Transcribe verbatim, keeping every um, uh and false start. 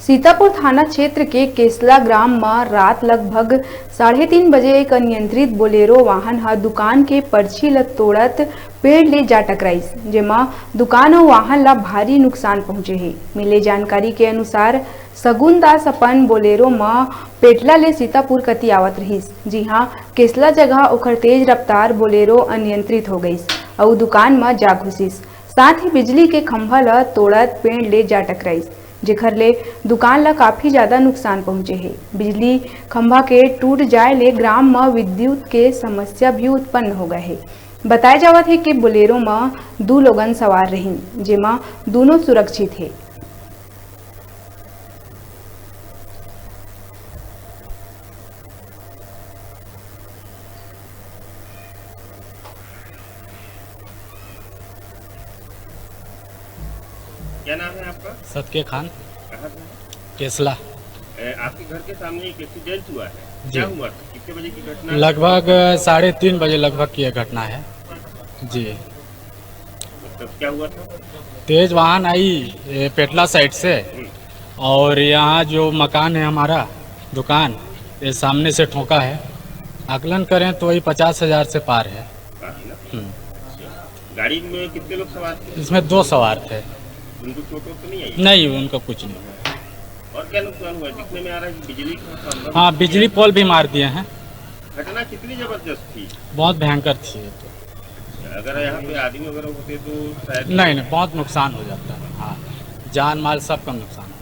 सीतापुर थाना क्षेत्र के केसला ग्राम म रात लगभग साढ़े तीन बजे एक अनियंत्रित बोलेरो वाहन ह दुकान के पर्ची ल तोड़त पेड़ ले जा टकराइस, जेमा दुकान अउ वाहन ल भारी नुकसान पहुंचे हे। मिले जानकारी के अनुसार, सगुन दास अपन बोलेरो म पेटला ले सीतापुर कति आवत रहिस, जिहां केसला जगह ओखर तेज रफ्तार बोलेरो अनियंत्रित हो गइस अउ दुकान म जा घुसिस। साथ ही बिजली के खंभा ल तोड़त पेड़ ले जा टकराइस, जेखर ले दुकान ल काफी ज्यादा नुकसान पहुंचे हे। बिजली खंभा के टूट जाए ले ग्राम म विद्युत के समस्या भी उत्पन्न हो गए हे। बताए जावत हे कि बोलेरो म दू लोगन सवार रहिन, जेमा दूनों सुरक्षित हे। क्या नाम है आपका? सतके खान। कहाँ से हैं? केसला। ए, आपके घर के सामने एक एक्सीडेंट हुआ है, जी। क्या हुआ था, कितने बजे की घटना है? लगभग साढ़े तीन बजे लगभग की यह घटना है। जी। मतलब क्या हुआ था? तेज वाहन आई, ये पेटला साइड से, हम्म। और यहाँ जो मकान है हमारा, दुकान, ये सामने से ठोका है। आकलन करें तो वही पचास हजार से पार है। काफी ना? हम्म। गाड़ी में कितने लोग सवार थे? इसमें दो सवार थे। उनको चोट वोट तो नहीं आई? नहीं, उनको कुछ नहीं। और क्या नुकसान हुआ? दिखने में आ रहा है कि बिजली का खंभा हाँ, भी बिजली पोल भी मार दिए हैं। घटना कितनी जबरदस्त थी? बहुत भयंकर थी ये तो। अगर यहाँ पे आदमी वगैरह होते तो शायद नहीं, नहीं, बहुत नुकसान हो जाता है। हाँ, जान माल सबका नुकसान।